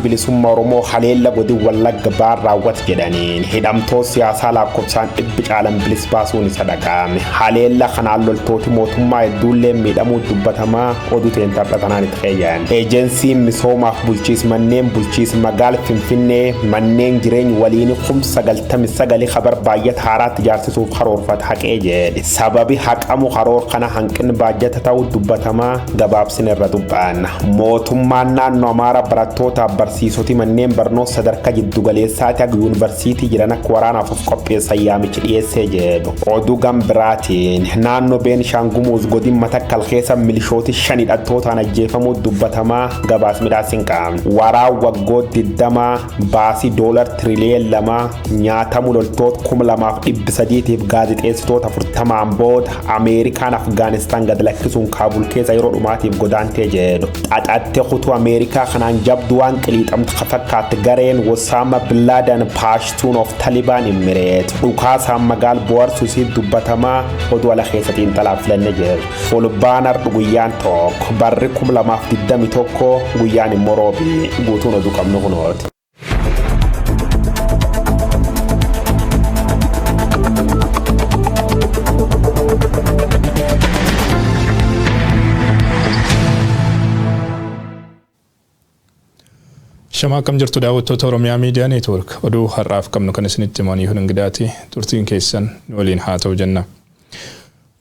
Bilisummaa Oromoo haleella godin Wallagga Baar raawwate jedhaniin hidhamtoota siyaasaa lakkoofsaan dhibbi caalan bilis baasuun isa dhaga'ame. Haleella kanaan loltooti mootummaa hedduullee miidhamuu dubbatamaa oduu teen tanaan itti keeyyan. Eejensiin misoomaaf bulchiis manneen bulchiis magaala Finfinnee manneen jireenya waliin 99,000 kabar baay'ata haaraatti ijaarsisuuf karoorfate haqee jedhe. Sababi haqamu karoor kana hanqinni baajata ta'uu dubbatamaa gabaabsina irra dubbanna. Mootummaan naannoo Amaaraa barattootaaf barsiisoti manneen barnoota sadarkaa jiddugaleessaati haga yuunivarsiitii jiran akka waraanaaf of qopheessan yaamichi dhiyeessee jedhu. Oduu gambiraatiin naannoo Beenishaangul Gumuz godin Matakkal keessa milishooti shan hidhattootaan ajjeefamuu dubbatamaa gabaas midhaas hin qabne. Waraan waggoota 20 baasii doolar tiriliyoon 2 nyaatamu loltoota 2,300tiif gaazexeessitoota 40 booda Ameerikaan Afgaanistaan gad lakkisuun Kaabul keessa yeroo dhumaatiif godaantee jedhu. Xaxatte kutuu Ameerikaa kanaan jabdu waan qiliixamtu fakkaatte gareen Osama Bin Laden Paashtuun of Talibaan Immireet. Dhukaasaan magaal bohaarsuusii dubbatamaa oduu ala keessa xiinxalaaf filanne jedhu. Fulbaana guyyaan 1 barri 2021 guyyaan immoo roobii guutuun oduu qabnu kunooti. Shama, akkam jirtu daawwattoota Oromiyaa Miidiyaa Neetwoork? Oduu har'aaf qabnu kan isinitti himanii Hungidaati. Turtiin keessan nu waliin haa ta'u jenna.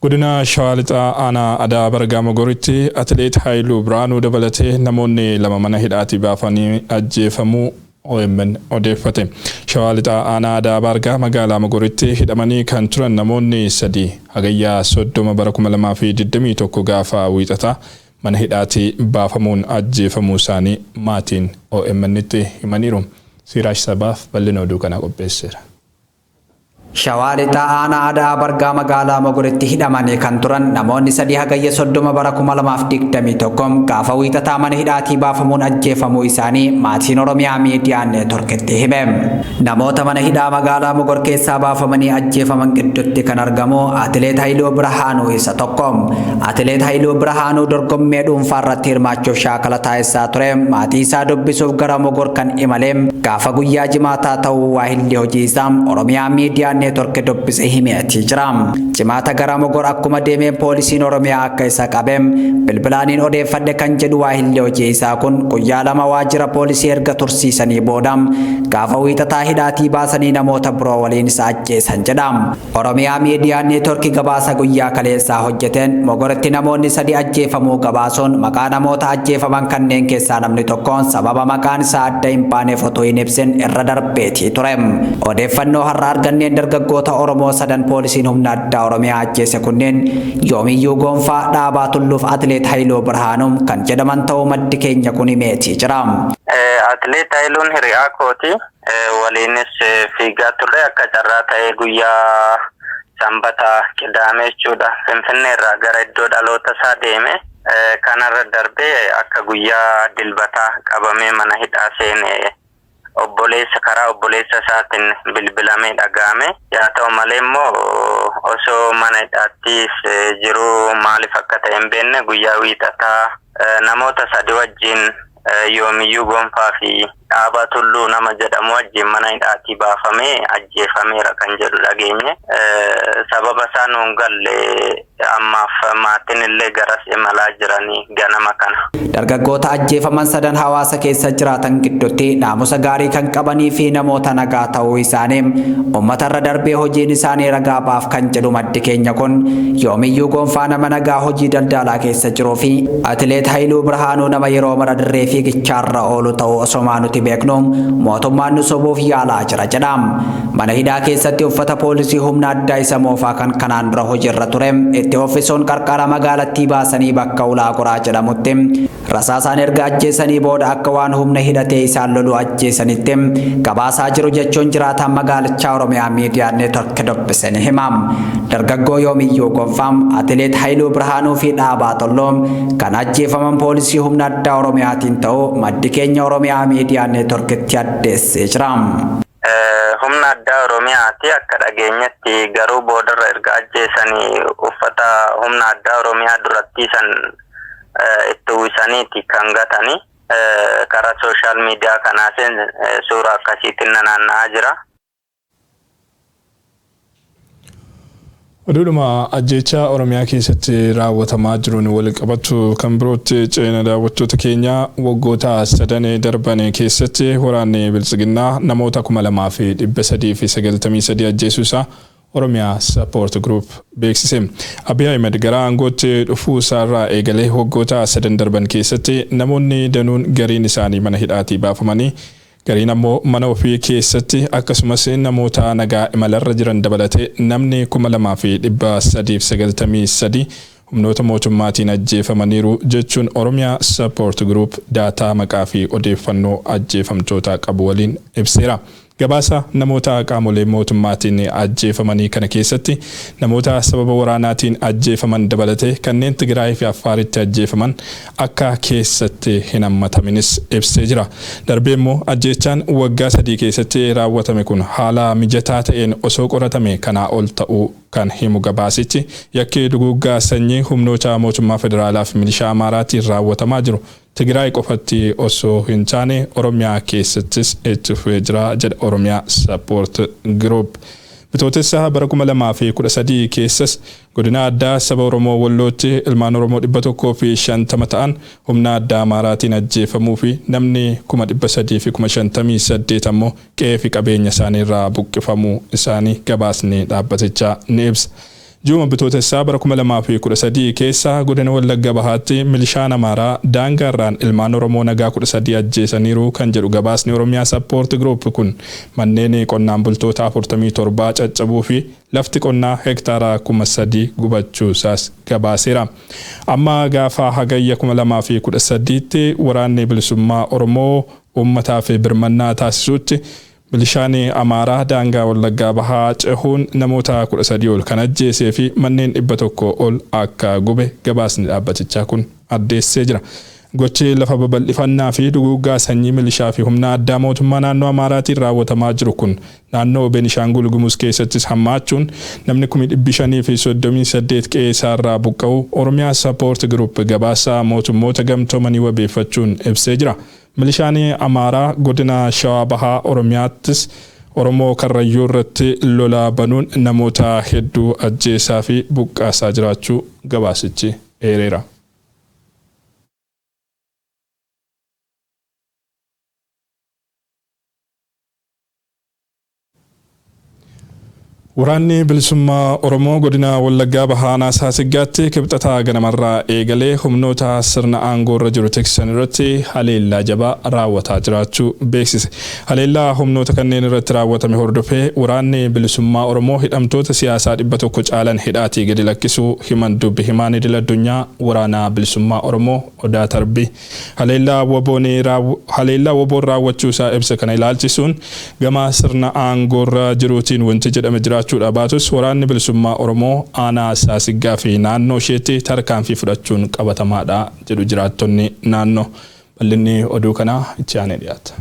Godina Shawaa Lixaa aanaa Adaa Bargaa Mogoritti Atileet Haayiluu Biraanuu dabalatee namoonni lama mana hidhaatii baafanii ajjeefamuu OMN odeeffate. Shawaa Lixaa aanaa Adaa Bargaa magaalaa Mogoritti hidhamanii kan turan namoonni sadi Hagayyaa 30 bara 2021 gaafa wiixataa mana hidhaatii baafamuun ajjeefamuu isaanii maatiin OMN'tti himaniiru. Siiraash Sabaaf bal'ina oduu kanaa qopheesseera. Shawaa Lixaa aanaa Adaa Bargaa magaalaa Mogoritti hidhamanii kan turan namoonni sadi Hagayya 30 bara 2021 gaafa wiixataa mana hidhaatii baafamuun ajjeefamuu isaanii maatiin Oromiyaa Miidiyaa Neetworkitti hime. Namoota mana hidhaa magaalaa Mogor keessaa baafamanii ajjeefaman gidduutti kan argamu Atileet Haayiluu Birhaanuu isa tokko. Atileet Haayiluu Birhaanuu dorgommii dhuunfaa irratti hirmaachuuf shaakala taasisaa ture. Maatii isaa dubbisuuf gara Mogor kan imale gaafa guyyaa jimaataa ta'uu waahilli hojii isaa Oromiyaa Miidiyaa Neetwork dubbise himeetii jira. Jimaata gara Mogor akkuma deemeen poolisiin Oromiyaa akka isa qabe bilbilaaniin odeeffadhe kan jedhu waahilli hojii isaa kun guyyaa 2 waajjira poolisii erga tursiisanii booda gaafa wiixataa hidhaatii baasanii namoota biroo waliin isa ajjeesan jedha. Oromiyaa Miidiyaa Neetwork gabaasa guyyaa kaleessaa hojjeteen Mogoritti namoonni sadi ajjeefamuu gabaasuun maqaa namoota ajjeefaman kanneen keessaa namni tokko sababa maqaan isaa adda hin baaneef otoo hin ibsin irra darbeetii ture. Odeeffannoo har'a arganneen dargaggoota Oromoo sadan poolisiin humna addaa Oromiyaa ajjeese kunneen Yoomiyyuu Gonfaa, Dhaabaa Tulluuf Atileet Haayiluu Birhaanuu kan jedhaman ta'uu maddi keenya kun himeetii jira. Atileet Haayiluun hiriyaa kooti. Waliinis fiigaa turre. Akka carraa ta'ee guyyaa sanbata qidaamee jechuudha. Finfinnee irraa gara iddoo dhaloota isaa deeme. Kanarra darbee akka guyyaa dilbataa qabamee mana hidhaa seene obboleessa karaa obboleessa isaatiin bilbilamee dhaga'ame. Yaa ta'u malee immoo osoo mana hidhaattis jiru maaliif akka ta'e hin beekne guyyaa wiixataa namoota sadi wajjin Yoomiyyuu Gonfaa fi Dhaabaa Tulluu nama jedhamu wajjin mana hidhaatii baafamee ajjeefameera kan jedhu dhageenye. Sababa isaa nuun galle ammaaf maatiin illee garas imalaa jiranii ganama kana. Dargaggoota ajjeefaman sadan hawaasa keessa jiraatan gidduutti naamusa gaarii kan qabanii fi namoota nagaa ta'uu isaanii uummata irra darbee hojiin isaanii ragaa baaf kan jedhu maddi keenya kun Yoomiyyuu Gonfaa nama nagaa hojii daldalaa keessa jiruu fi Atileet Haayiluu Birhaanuu nama yeroo mara dirree fiigichaarra oolu ta'uu osomaa nuti beeknu mootummaan nu sobuuf yaalaa jira jedha. Mana hidhaa keessatti uffata poolisii humna addaa isa moofaa kan kanaan dura hojiirra ture itti uffisuun qarqara magaalattii baasanii bakka ulaa goraa jedhamutti rasaasaan erga ajjeesanii booda akka waan humna hidhatee isaan loluu ajjeesanitti gabaasaa jiru jechuun jiraataan magaalichaa Oromiyaa Miidiyaa Neetwork dubbise ni hima. Dargaggoo Yoomiyyuu Gonfaa, Atileet Haayiluu Birhaanuu fi Dhaabaa Tolloo kan ajjeefaman poolisii humna addaa Oromiyaatiin ta'uu maddi keenya Oromiyaa Miidiyaa Neetworkitti addeessee jira. Humna addaa Oromiyaati akka dhageenyetti, garuu boodarra erga ajjeesanii uffata humna addaa Oromiyaa durattii san itti uwwisaniiti kan gatani. Karaa social media kanaatiin suura akkasiitiin naanna'aa jira. Oduudhuma ajjeechaa Oromiyaa keessatti raawwatamaa jiruun wal qabatu kan birootti ceena, daawwattoota keenya. Waggoota sadan darban keessatti waraanni Biltsiginnaa namoota 2393 ajjeesuusaa Oromiyaa Support Group beeksise. Abiy Ahmed gara aangootti dhufuu isaarraa eegalee waggoota sadan darban keessatti namoonni danuun gariin isaanii mana hidhaatii baafamanii, gariin ammoo mana ofii keessatti, akkasumas namoota nagaa imalarra jiran dabalatee namni 2393 humnoota mootummaatiin ajjeefamaniiru jechuun Oromiyaa Support Group daataa maqaa fi odeeffannoo ajjeefamtoota qabu waliin ibseera. Gabaasa namoota qaamolee mootummaatiin ajjeefamanii kana keessatti namoota sababa waraanaatiin ajjeefaman dabalatee kanneen Tigraay fi Affaaritti ajjeefaman akka keessatti hin hammataminis ibsee jira. Darbee immoo ajjeechaan waggaa 3 keessatti raawwatame kun haala mijataa ta'een osoo qoratame kanaa ol ta'uu kan himu gabaasichi, yakkee duguuggaa sanyii humnoota mootummaa federaalaa fi milishaa Amaaraatiin raawwatamaa jiru Tigraay qofatti osoo hin taane Oromiyaa keessattis itti fufee jira jedha Oromiyaa Support Group. Bitootessa bara 2013 keessas godina addaa saba Oromoo Wallootti ilmaan Oromoo 150 ta'an humna addaa Amaaraatiin ajjeefamuu fi namni 358,000 ammoo qe'ee fi qabeenya isaanii irraa buqqifamuu isaanii gabaasni dhaabbatichaa ni ibsa. Ji'uma Bitootessaa bara 2013 keessa godina Wallagga Bahaatti milishaan Amaaraa daangaarraan ilmaan Oromoo nagaa 13 ajjeesaniiru kan jedhu gabaasni Oromiyaa Support Group kun, manneen qonnaan bultoota 47 caccabuu fi lafti qonnaa hektaara 3000 gubachuusaas gabaaseera. Amma gaafa Hagayya 2013tti waraanni bilisummaa Oromoo uummataaf birmannaa taasisuutti milishaan Amaaraa daangaa Wallaggaa Bahaa cehuun namoota 13 ol kan ajjeesee fi manneen 100 ol akka gube gabaasni dhaabbatichaa kun addeessee jira. Gochi lafa babal'ifannaa fi duguuggaa sanyii milishaa fi humna addaa mootummaa naannoo Amaaraatiin raawwatamaa jiru kun naannoo Beenishaangul Gumuz keessattis hammaachuun namni 538,000 qe'ee isaarraa buqqa'u Oromiyaa Support Group gabaasaa mootummoota gamtoomanii wabeeffachuun ibsee jira. Milishaan Amaaraa godina Shawaa Bahaa Oromiyaattis Oromoo Karrayyuu irratti lola banuun namoota hedduu ajjeesaa fi buqqaasaa jiraachuu gabaasichi eereera. Waraanni bilisummaa Oromoo godina Wallaggaa Bahaa Aanaa Saasiggaatti Kibxataa ganamarraa eegalee humnoota sirna aangoo irra jiru tiksan irratti haleellaa jabaa raawwataa jiraachuu beeksise. Haleellaa humnoota kanneen irratti raawwatame hordofee waraanni bilisummaa Oromoo hidhamtoota siyaasaa 100 caalan hidhaatii gadi lakkisuu himan dubbi himaan idil addunyaa waraana bilisummaa Oromoo Odaa Tarbii. Haleellaa WBOn raawwachuu isaa ibsa kana ilaalchisuun gama sirna aangoorra jiruutiin wanti jedhame jiraachuudha baatus, waraanni bilisummaa Oromoo aanaa Saasiggaa fi naannoo isheetti tarkaanfii fudhachuun qabatamaadha jedhu jiraattonni naannoo. Bal'inni oduu kanaa itti aanee dhiyaata.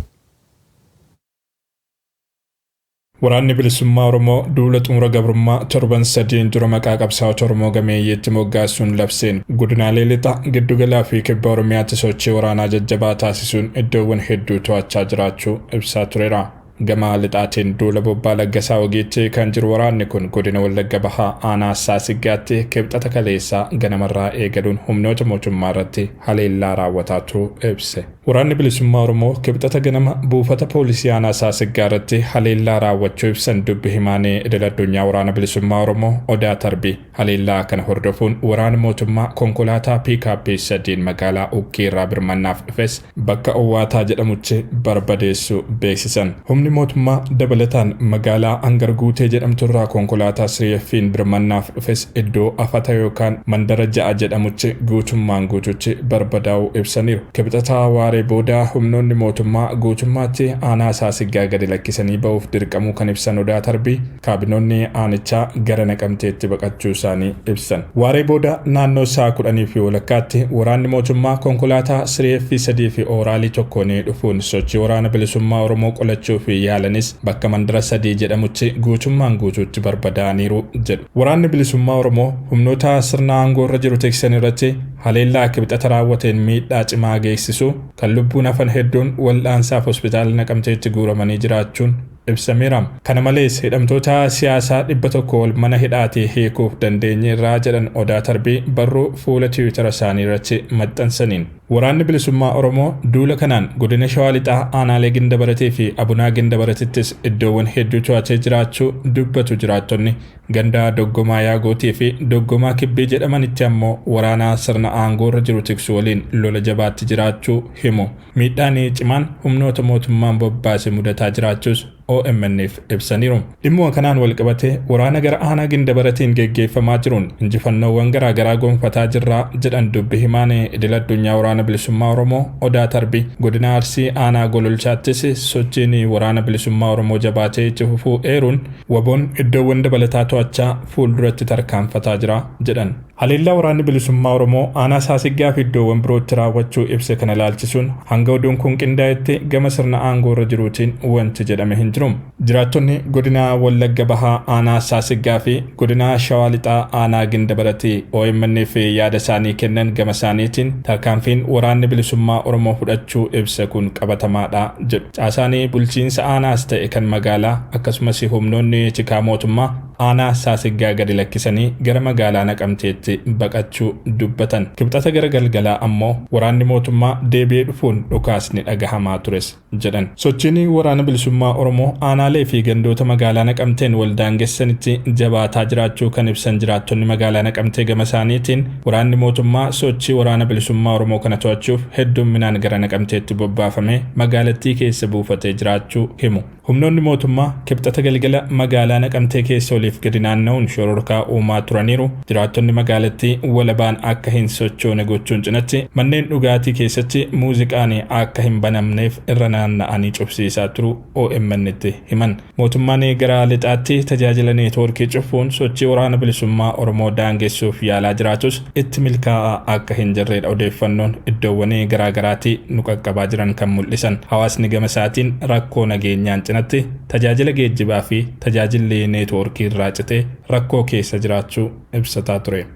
Waraanni bilisummaa Oromoo duula xumura gabrummaa torban 3n dura maqaa qabsaa'ota Oromoo gameeyyiitti moggaasuun labseen godinaalee lixa, giddugalaa fi kibba Oromiyaatti sochii waraanaa jajjabaa taasisuun iddoowwan hedduu to'achaa jiraachuu ibsaa tureera. Gama lixaatiin duula bobbaa Laggasaa Wagiitti kan jiru waraanni kun godina Wallagga Bahaa aanaa Saasiggaatti Kibxata kaleessaa ganamarraa eegaluun humnoota mootummaa irratti haleellaa raawwataa turuu ibse. Waraanni bilisummaa Oromoo Kibxata ganama buufata poolisii aanaa Saasiggaa irratti haleellaa raawwachuu ibsan dubbi himaanii idil addunyaa waraana bilisummaa Oromoo Odaa Tarbii. Haleellaa kana hordofuun waraana mootummaa konkolaataa piikaappii sadiin magaalaa Ukkii irraa birmannaaf dhufes bakka Owwaataa jedhamutti barbadeessuu beeksisan. Humni mootummaa dabalataan magaalaa Angar Guutee jedhamtu irraa konkolaataa siriyeeffiin birmannaaf dhufes iddoo Afata yookaan Mandara 6 jedhamutti guutummaan guututti barbadaa'uu ibsaniiru. Kibxataa waaree booda humnoonni mootummaa guutummaatti aanaa Saasiggaa gadi lakkisanii ba'uuf dirqamuu kan ibsan Odaa Tarbii, kaabinoonni aanichaa gara Naqamteetti baqachuu isaanii ibsan. Waaree booda naannoo sa'a 10:30tti waraanni mootummaa konkolaataa siriyeeffii sadii fi ooraalii tokkoon dhufuun sochii waraana bilisummaa Oromoo qolachuu fi yaalanis bakka Mandara 3 jedhamutti guutummaan guutuutti barbadaa'aniiru jedhu. Waraanni bilisummaa Oromoo humnoota sirna aangoo irra jiru tiksan irratti haleellaa Kibxata raawwateen miidhaa cimaa geessisu. Kan lubbuun hafan hedduun wal'aansaaf hospitaala Naqamteetti guuramanii jiraachuun ibsameera. Kana malees hidhamtoota siyaasaa 100 ol mana hidhaatii hiikuuf dandeenyeerraa jedhan Odaa Tarbii barruu fuula Tiwiitara isaanii irratti maxxansaniin. Waraanni Bilisummaa Oromoo duula kanaan godina Shawaa Lixaa aanaalee Gindabaratee fi Abunaa Gindabaratittis iddoowwan hedduu to'atee jiraachuu dubbatu jiraattonni. Ganda Doggomaa Yaagootii fi Doggomaa Kibbii jedhamanitti ammoo waraanaa sirna aangoorra jiru tiksu waliin lola jabaatti jiraachuu himu. Miidhaan cimaan humnoota mootummaan bobbaase mudataa jiraachuus OMN'f ibsaniiru. Dhimmuma kanaan walqabatee waraana gara aanaa Gindabaratiin geggeeffamaa jiruun injifannoowwan garaagaraa gonfataa jirraa jedhan dubbi himaan idil addunyaa Waraana Bilisummaa Oromoo Odaa Tarbii. Godina Arsii aanaa Gololchaattis sochiin Waraana Bilisummaa Oromoo jabaatee itti fufuu eeruun WBOn iddoowwan dabalataa to'achaa fuulduratti tarkaanfataa jira jedhan. Haleellaa Waraanni Bilisummaa Oromoo aanaa Saasiggaa fi iddoowwan birootti raawwachuu ibse kana ilaalchisuun hanga oduun kun qindaa'etti gama sirna aangoo irra jiruutiin wanti jedhame hin jiru. Jiraattonni godina Wallagga Bahaa aanaa Saasiggaa fi godina Shawaa Lixaa aanaa Gindabarati OMN'f yaada isaanii kennan gama isaaniitiin tarkaanfiin Waraanni Bilisummaa Oromoo fudhachuu ibse kun qabatamaadha jedhu. Caasaan bulchiinsa aanaas ta'e kan magaalaa akkasumas humnoonni tikaa mootummaa aanaa Saasiggaa gadi lakkisanii gara magaalaa Naqamteetti baqachuu dubbatan. Kibxata gara galgalaa ammoo waraanni mootummaa deebi'ee dhufuun dhukaasni dhagahamaa tures jedhan. Sochiin Waraana Bilisummaa Oromoo aanaalee fi gandoota magaalaa Naqamteen wal daangessanitti jabaataa jiraachuu kan ibsan jiraattonni magaalaa Naqamtee gama isaaniitiin waraanni mootummaa sochii Waraana Bilisummaa Oromoo kana to'achuuf heddumminaan gara Naqamteetti bobbaafamee magaalattii keessa buufatee jiraachuu himu. Humnoonni mootummaa Kibxata galgala magaalaa Naqamtee keessa oliif gadi naanna'uun shororkaa uumaa turaniiru. Jiraattonni magaalattii walabaan akka hin sochoone gochuun cinatti manneen dhugaatii keessatti muuziqaan akka hin banamneef irra naanna'anii cufsiisaa turuu OMN'tti himan. Mootummaan gara lixaatti tajaajila neetwoorkii cufuun sochii Waraana Bilisummaa Oromoo daangessuuf yaalaa jiraatus itti milkaa'aa akka hin jirredha odeeffannoon iddoowwan garaagaraatii nu qaqqabaa jiran kan mul'isan. Hawaasni gama isaatiin rakkoo nageenyaan cinatti tajaajila geejjibaa fi tajaajilli neetwoorkii irraa citee rakkoo keessa jiraachuu ibsataa ture.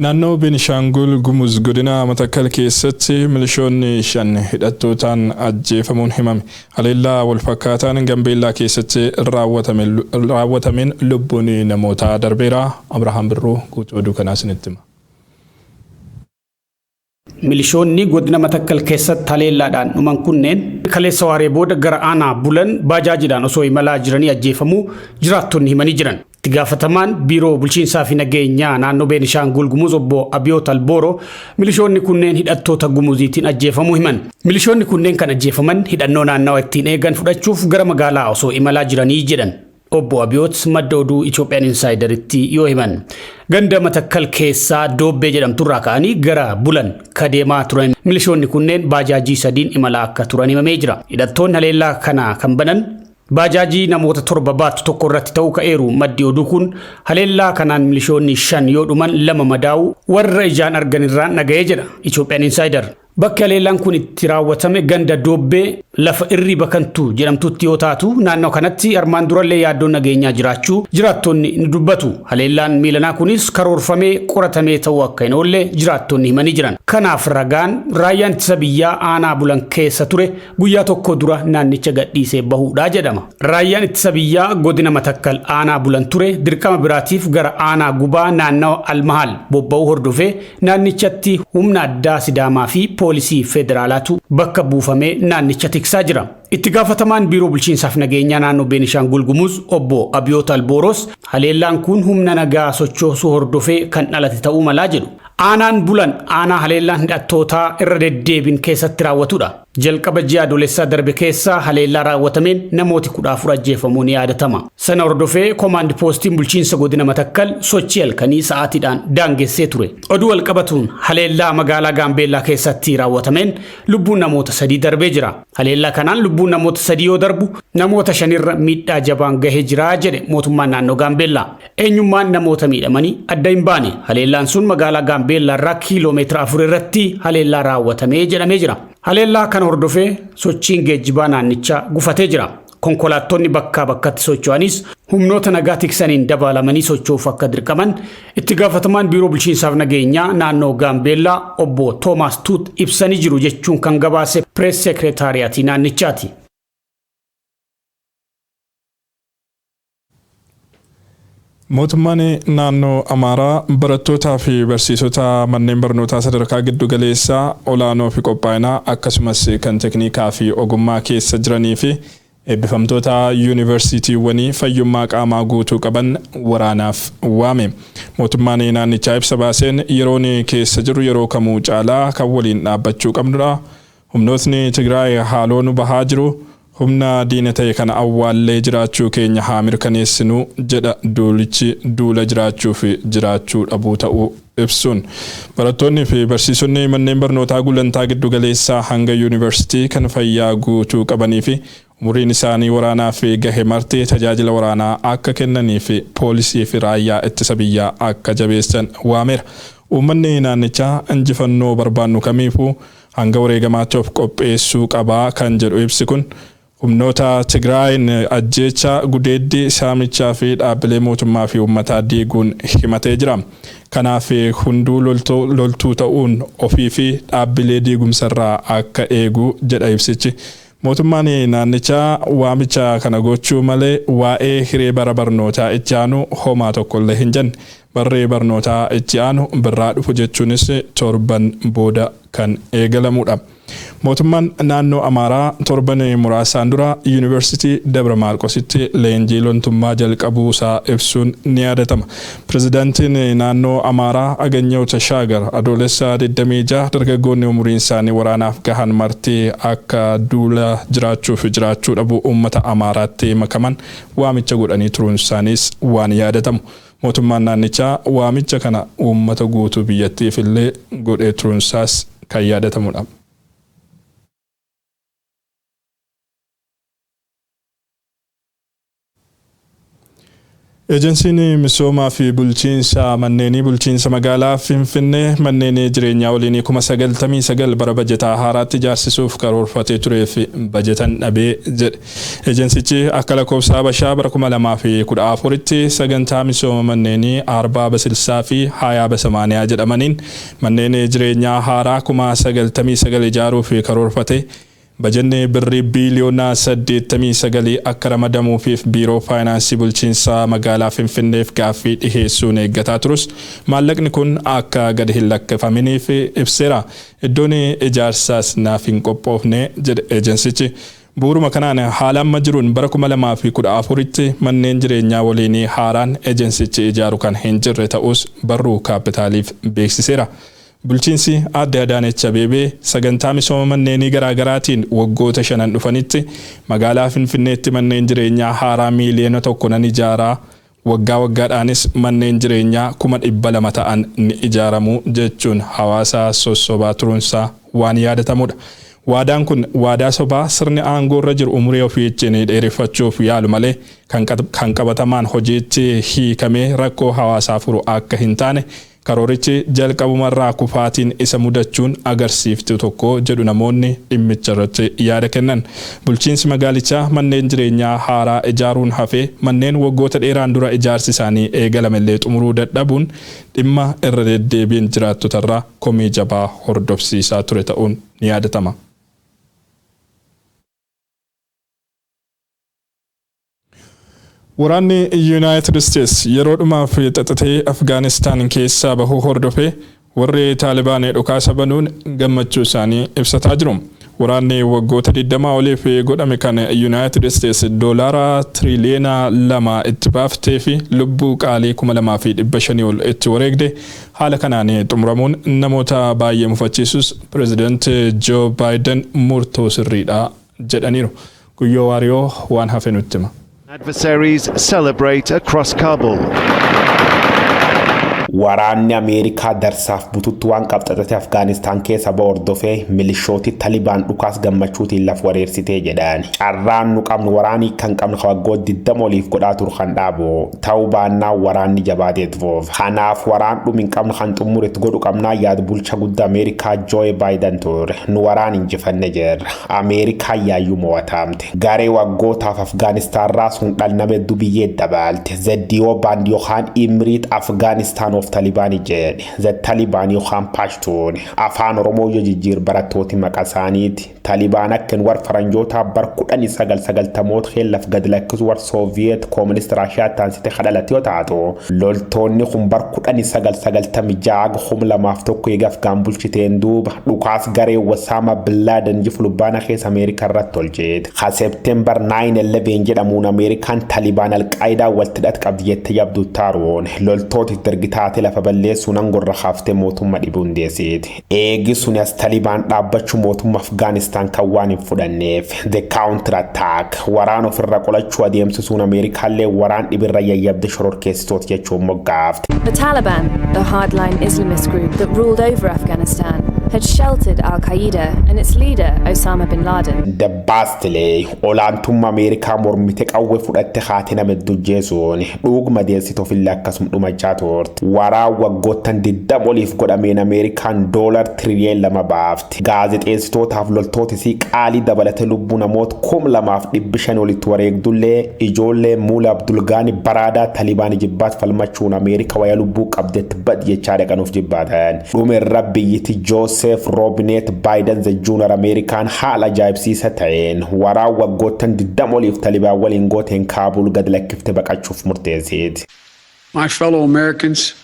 Naannoo Beenishaangul Gumuz godina Matakkal keessatti milishoonni 5 hidhattootaan ajjeefamuun himame. Haleellaa walfakkaataan Gambeellaa keessatti raawwatameen lubbuun namootaa darbeera. Abrahaam Birruu guutuu oduu kanaa isinitti hima. Milishoonni godina Matakkal keessatti haleellaadhaan dhuman kunneen kaleessa waaree booda gara aanaa Bulan baajaajiidhaan osoo imalaa jiranii ajjeefamuu jiraattonni himanii jiran. Itti gaafatamaan biiroo bulchiinsaa fi nageenyaa naannoo Beenishaangul Gumuz obbo Abiyoot Albooroo milishoonni kunneen hidhattoota Gumuziitiin ajjeefamuu himan. Milishoonni kunneen kan ajjeefaman hidhannoo naannawa ittiin eegan fudhachuuf gara magaalaa osoo imalaa jiranii jedhan. Obbo Abiyoot madda oduu Itoophiyaan Insaayidaritti yoo himan. Ganda Matakkal keessaa Doobbee jedhamturraa ka'anii gara Bulan ka deemaa turan milishoonni kunneen baajaajii sadiin imalaa akka turan himamee jira. Hidhattoonni haleellaa kana kan banan baajaajii namoota 7 baattu tokko irratti ta'uu ka'eeru maddi oduu kun haleellaa kanaan milishoonni 5 yoo dhuman 2 madaa'uu warra ijaan arganirraan dhaga'ee jedha Itoophiyaan Insaayider. Bakki haleellaan kun itti raawwatame ganda Doobbee lafa Irrii Bakantuu jedhamtutti yoo taatu naannoo kanatti armaan durallee yaaddoon nageenyaa jiraachuu jiraattonni ni dubbatu. Haleellaan miilanaa kunis karoorfamee qoratamee ta'uu akka hin oolle jiraattonni himanii jiran. Kanaaf ragaan raayyaan ittisa biyyaa aanaa Bulan keessa ture guyyaa tokko dura naannicha gadhiisee bahuudha jedhama. Raayyaan ittisa biyyaa godina Matakkal aanaa Bulan ture dirqama biraatiif gara aanaa Gubaa naannawa Almahaal bobba'uu hordofee naannichatti humna addaa Sidaamaa fi poolisii federaalaatu bakka buufamee naannicha tiksaa jira. Itti gaafatamaan biiroo bulchiinsaaf nageenyaa naannoo Beenishaangul Gumuz obbo Abiyoot Albooros haleellaan kun humna nagaa sochoosuu hordofee kan dhalate ta'uu malaa jedhu. Aanaan Bulan aanaa haleellaan hidhattootaa irra deddeebiin keessatti raawwatudha. Jalqaba ji'a Adoolessaa darbe keessa haleellaa raawwatameen namooti 14 ajjeefamuu ni yaadatama. Sana hordofee koomaand poostiin bulchiinsa godina Matakkal sochii halkanii sa'aatiidhaan daangessee ture. Oduu walqabatuun haleellaa magaalaa Gaambeellaa keessatti raawwatameen lubbuun namoota 3 darbee jira. Haleellaa kanaan lubbuun namoota 3 yoo darbu namoota 5 irra miidhaa jabaan gahee jira jedhe mootummaan naannoo Gaambeellaa. Eenyummaan namoota miidhamanii adda hin baane. Haleellaan sun magaalaa Gaambeellaa irraa kiiloomeetira 4 irratti haleellaa raawwatamee jedhamee jira. Haleellaa kana hordofee sochiin geejjibaa naannichaa gufatee jira. Konkolaattonni bakkaa bakkatti socho'anis humnoota nagaa tiksaniin dabalamanii socho'uuf akka dirqaman itti gaafatamaan biiroo bulchiinsaaf nageenyaa naannoo Gaambeellaa obbo Toomaas Tuut ibsanii jiru jechuun kan gabaase pirees seekreetaariyaatii naannichaati. Mootummaan naannoo Amaaraa barattootaa fi barsiisota manneen barnootaa sadarkaa giddu galeessaa, olaanoo fi qophaa'inaa, akkasumas kan teknikaa fi ogummaa keessa jiranii fi eebbifamtoota yuunivarsiitiiwwanii fayyummaa qaamaa guutuu qaban waraanaaf waame. Mootummaan naannichaa ibsa baaseen, yeroon keessa jiru yeroo kamuu caalaa kan waliin dhaabbachuu qabnudha. Humnootni Tigraay haaloo nu bahaa jiru. Humna diina ta'e kana awwaallee jiraachuu keenya haa mirkaneessinu jedha, duulichi duula jiraachuu fi jiraachuu dhabuu ta'uu ibsuun. Barattoonni fi barsiisonni manneen barnootaa gulantaa giddu galeessaa hanga yuunivarsiitii kan fayyaa guutuu qabanii fi umuriin isaanii waraanaa fi gahe marti tajaajila waraanaa akka kennanii fi poolisii fi raayyaa ittisa biyyaa akka jabeessan waameera. Uummanni naannichaa injifannoo barbaannu kamiifuu hanga wareegamaatti of qopheessuu qabaa kan jedhu ibsi kun, humnoota Tigraayin ajjeecha, gudeeddii, saamichaa fi dhaabbilee mootummaa fi uummataa diiguun himatee jira. Kanaaf hunduu loltuu ta'uun ofii fi dhaabbilee diigumsarraa akka eegu jedha ibsichi. Mootummaan naannichaa waamicha kana gochuu malee waa'ee hiree bara barnootaa itti aanu homaa tokkollee hin jenne. Barree barnootaa itti aanu birraa dhufu, jechuunis torban booda kan eegalamudha. Mootummaan naannoo Amaaraa torban muraasaan dura Yuunivarsiitii Dabra Maarqositti leenjii loltummaa jalqabuusaa ibsuun ni yaadatama. Pirezidaantiin naannoo Amaaraa Aganyaw Tashaagar Adoolessa 26 dargaggoonni umuriin isaanii waraanaaf gahan marti akka duula jiraachuu fi jiraachuu dhabuu uummata Amaaraatti makaman waamicha godhanii turuun isaaniis waan yaadatamu. Mootummaan naannichaa waamicha kana uummata guutuu biyyattiif illee godhee turuunsaas kan yaadatamudha. Eejensiin misoomaa fi bulchiinsa manneenii bulchiinsa magaalaa Finfinnee manneen jireenyaa waliinii 99,000 bara bajetaa haaraatti ijaarsisuuf karoorfatee turee fi bajetan dhabee jedhe. Eejensichi akka lakkoofsa Habashaa bara 2014tti sagantaa misooma manneenii Arbaa Basilsaa fi Hayaa Basamaaniyaa jedhamaniin manneen jireenyaa haaraa 99,000 ijaaruuf karoorfate, bajanni birrii biiliyoona 89 akka ramadamuufiif biiroo faayinaansii bulchiinsa magaalaa Finfinneef gaaffii dhiheessuun eeggataa turus, maallaqni kun akka gadi hin lakkifaminiif ibseera. Iddoon ijaarsaas naaf hin qophoofne jedhe eejensichi. Bu'uuruma kanaan haala amma jiruun bara 2014tti manneen jireenyaa waliinii haaraan eejensichi ijaaru kan hin jirre ta'us barruu Kaapitaaliif beeksiseera. Bulchiinsi aadde Adaanech Abeebee sagantaa misooma manneenii garaagaraatiin waggoota 5n dhufanitti magaalaa Finfinneetti manneen jireenyaa haaraa miiliyoona 1 nan ijaaraa, waggaa waggaadhaanis manneen jireenyaa 200,000 ta'an ni ijaaramu jechuun hawaasa sossobaa turuunsaa waan yaadatamudha. Waadaan kun waadaa sobaa sirni aangoo irra jiru umurii ofii ittiin dheereffachuuf yaalu malee kan qabatamaan hojiitti hiikamee rakkoo hawaasaa furu akka hin taane karoorichi jalqabumarraa kufaatiin isa mudachuun agarsiiftuu tokko jedhu namoonni dhimmicha irratti yaada kennan. Bulchiinsi magaalichaa manneen jireenyaa haaraa ijaaruun hafee manneen waggoota dheeraan dura ijaarsi isaanii eegalamellee xumuruu dadhabuun dhimma irra deddeebiin jiraattotarraa komii jabaa hordofsiisaa ture ta'uun ni yaadatama. Waraanni Yuunaayitid Isteets yeroo dhumaaf xaxatee Afgaanistaan keessaa bahuu hordofee warri Taalibaan dhukaasa banuun gammachuu isaanii ibsataa jiru. Waraanni waggoota 20 oliif godhame kan Yuunaayitid Isteets doolaara tiriliyoona 2 itti baaftee fi lubbuu qaalii 2500 ol itti wareegde haala kanaan xumuramuun namoota baay'ee mufachiisus, pireezidaanti Joo Baayiden murtoo sirriidha jedhaniiru. Guyyoo Waariyoo waan hafe nutti hima. Adversaries celebrate across Kabul. Waraanni Ameerikaa darsaaf bututtu waan qabxaxate Afgaanistaan keessa ba hordofee milishooti Talibaan dhukaas gammachuutiin laf wareersitee jedhan. Carraan nu qabnu waraanii kan qabnu waggoota 20 oliif godhaa turu kan dhaabu ta'uu baannaan waraanni jabaatee tufuuf. Kanaaf waraan dhumi hin qabnu kan xumuritti godhu qabnaa yaadu bulcha guddaa Ameerikaa Joe Biden ture. Nu waraan injifanne jirra. Ameerikaa yaayyuu mo'atamte. Garee waggootaaf Afgaanistaan raasuun dhalname hedduu biyyee dabaalte. The Deoband yookaan Emirate Afgaanistaan of Taliban jedhe. The Taliban yookaan Pashtuun. Afaan Oromoo yoo jijjiir barattooti maqaa isaaniiti. Talibaan akka war faranjootaa bar 1990moota keellaf gad lakkisu war Sooviyeet Koominist Raashiyaa taansite kadhalate yoo taatu, loltoonni kun bar 1996 2001 eega Afgaan bulchiteen duuba dhukaas garee Wasaama Billaadan jifulubbaana keessa Ameerikaa irratti tolcheete. Ha September 9/11 jedhamuun Ameerikaan Talibaan Alqaayidaa walitti hidhat qabdi jettee jabduu taaruun loltoota itti ergitaate lafa balleessuun angorra haaftee mootummaa dhibuu hundeessite. Eegi suni as Talibaan dhaabbachuu mootummaa Afgaanistaan kan waan hin fudhanneef the counter attack, waraan ofirra qolachuu adeemsisuun Ameerikaallee waraan dhibirra yayyabde shororkeessitoota jechuun moggaafte. The Taliban, the hardline Islamist group that ruled over Afghanistan, had sheltered Al Qaeda and its leader, Osama bin Laden. Dabbaastilee olaantummaa Ameerikaa mormite qawwee fudhatte haati nama hedduu dhuugma deessite ofillee akkasum dhumachaa turte. Waraan waggoottan 20 oliif godhameen Ameerikaan doolar tiriliyoon 2 baafte. Gaazexeessitootaaf loltoota isii qaalii dabalate lubbuu namoota 2500 olitti wareegdullee, ijoollee Muula Abdulgaani Baraadaa Talibaan jibbaat falmachuun Ameerikaa waya lubbuu qabdetti bad jechaa dhaqanuuf jibbaatan. Dhume irra biyyiti Joseph Robinette Biden the Junior Ameerikaan haala ajaa'ibsiisa ta'een waraan waggoottan 20 oliif Talibaan waliin gooteen Kaabul gad lakkifte baqachuuf murteessite. My fellow Americans,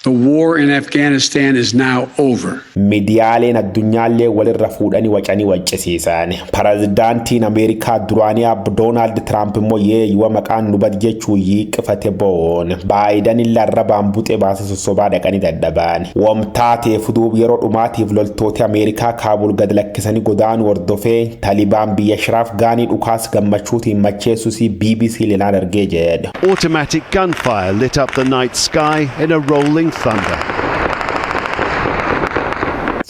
the war in Afghanistan is now over. Miidiyaaleen addunyaallee walirra fuudhanii wacanii waccisiisan. Pirezidaantiin Ameerikaa duraanii Abbo Doonaald Tiraamp immoo yeeyyuwa maqaan nu bad jechuu yiiqifate bo'oon. Baayidan illee arrabaan buxee baase sossobaa dhaqanii dadhaban. Wamtaateef duub yeroo dhumaatiif loltooti Ameerikaa Kaabul gad lakkisanii godaanuu hordofee Talibaan biyya Shiraaf Gaanii dhukaas gammachuutiin macheessusii BBC lilaan argee jedhe. Automatic gunfire lit up the night sky in a rolling thunder.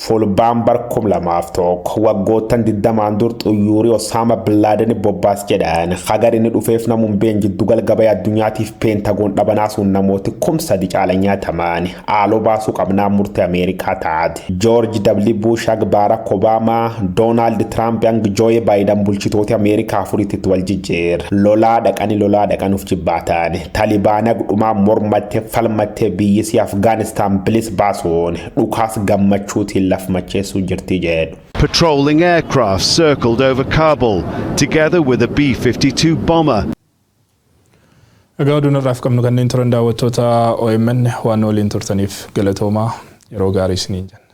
Fulbaan bar 2001, waggoottan 20n dur xuyyuurii Osaama Billaaden bobbaas jedhan hagar inni dhufeef namuun been jiddugal gabaa addunyaatiif Peentagoon dhabanaa sun namooti 3000 caala nyaataman haaloo baasuu qabnaa murtee Ameerikaa taate. George W. Bush hag Barack Obama, Donald Trump hanga Joe Biden bulchitoota Ameerikaa afuritti wal jijjiir. Lolaa dhaqanii lolaa dhaqanuuf jibbaatan. Talibaana dhumaa mormattee falmattee biyyisii Afgaanistaan bilis baasuun dhukaas gammachuutiin laf macheessuu jirti jedhu. Patrolling aircraft circled over Kabul, together with a B-52 bomber. Egaa oduun irraaf qabnu kanneen turan. Daawwattoota OMN, waan waliin turtaniif galatoomaa, yeroo gaarii isiniin jenna.